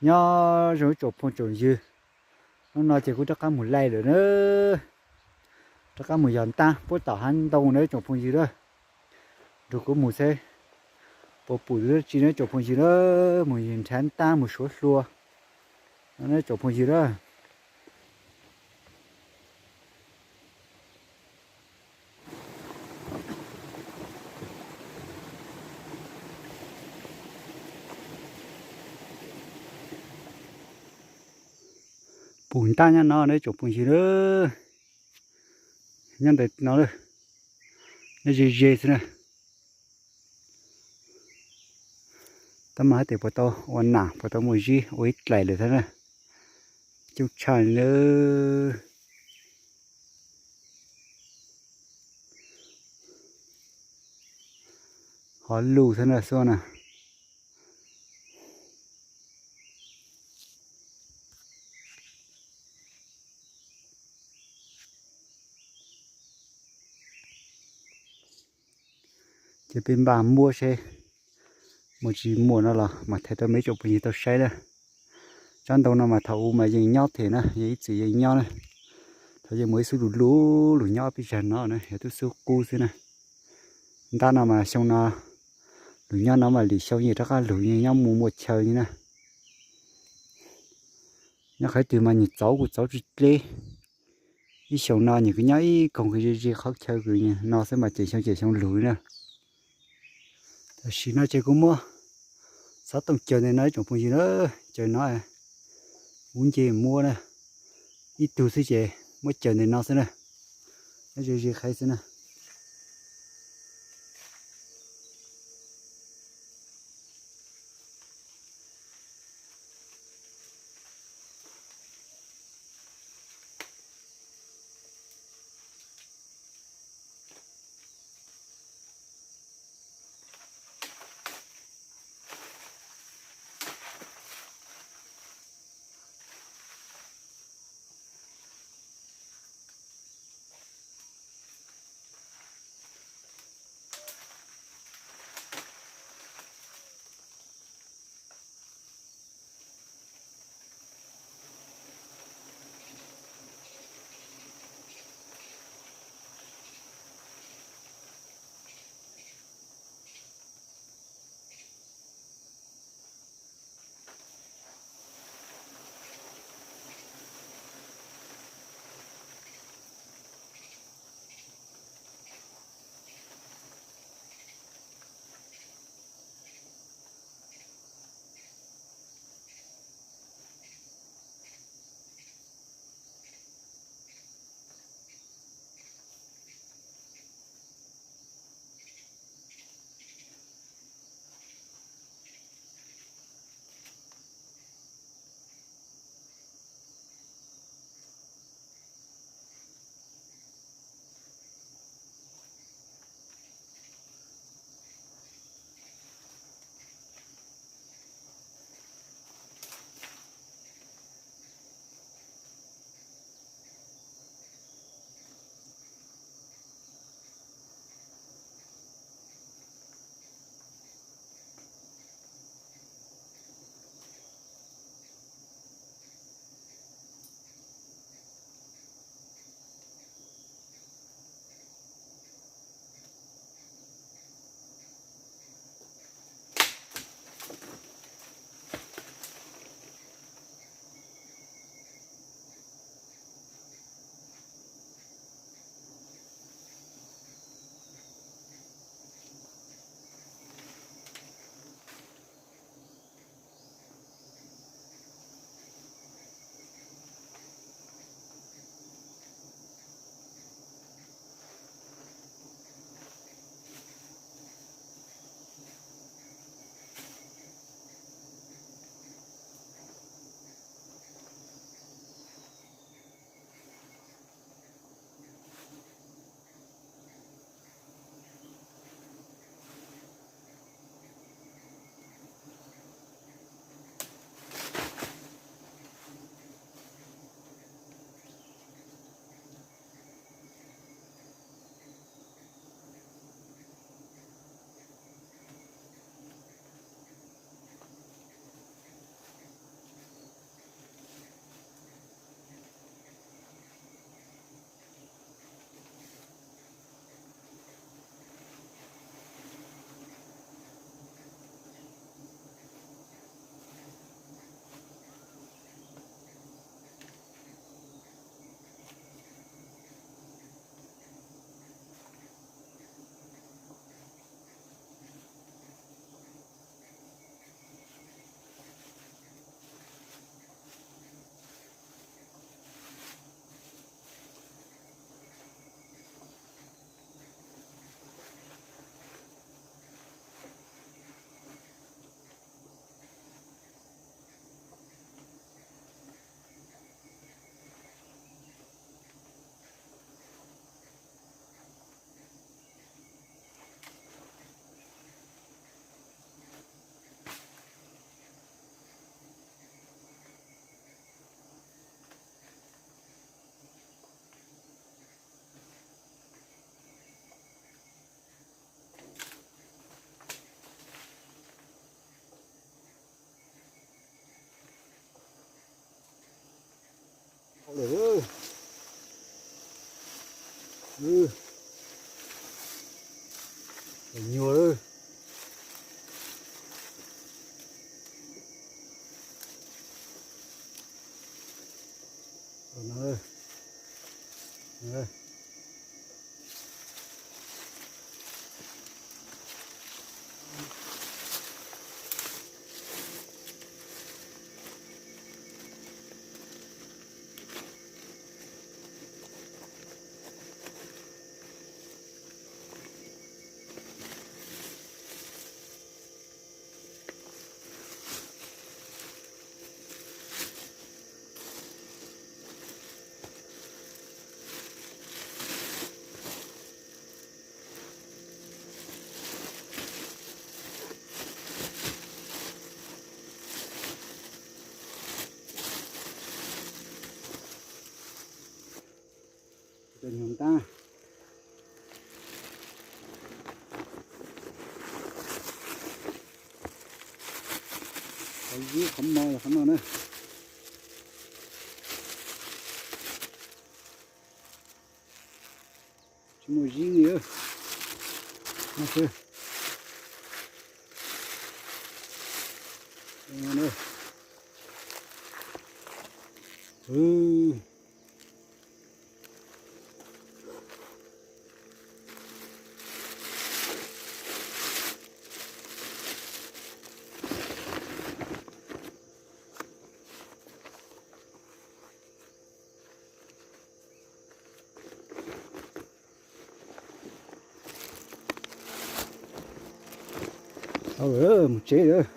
Nyob zoo ib tsoom phooj tsoom ywg, hnub no ces kuv rov qab mus laij lawm na, rov qab mus yos ntab puab tom hav ntoo na ib tsoom phooj ywg na. Nrog kuv mus seb puas pum dab tsi na ib tsoom phooj ywg na, mus nrhav ntab mus suav hlua no na ib tsoom phooj ywg na. Pum ntab nyob no na ib tsoom phooj ywg na, nyob ntawm no, nyob ze ze xwb na. Tab mas hais tias puas tau ua nam puas tau muaj zib ua ib dlaim lawm thiab na. Coob tshaj li na. Hov lug thiab na xwb na. Ces peb npaj muab seb muaj tsis muaj no los mas thaij rau meb tsoom phooj ywg tau saib na. Tsob ntoo no mas thaum ub mas yeej nyob thiab na, yeej ib txwm yeej nyob na. Thaum yeej muaj ib xub lug lug lug nyob peb zag no na, yog tub xub qub xwb na. Ntab no mas xyoo no lug nyob no mas lwm xyoo yeej rov qab lug, yeej nyob mus muaj chaw li na. Nyob qhov twg mas nws txauv kuj txauv tsis dleb. Ib xyoo no nws kuj nyob ib koog ze ze qhov chaw kws no xwb mas cem xyoo cem xyoo lug li na. Tam sim no ces kuv muab xov tooj caws ntawm no ib tsoom phooj ywg na, caws no, ub nce muab na, ib tug xwb ces muab caws ntawm no xwb na, nyob ze ze qhov xwb na. Ub, nyuag lawm. Cov nyuag ntab, qhov zib qhov mo yog qhov no na. Tsis muaj zib li. No xwb. Tau lawm, mus tsev lawm.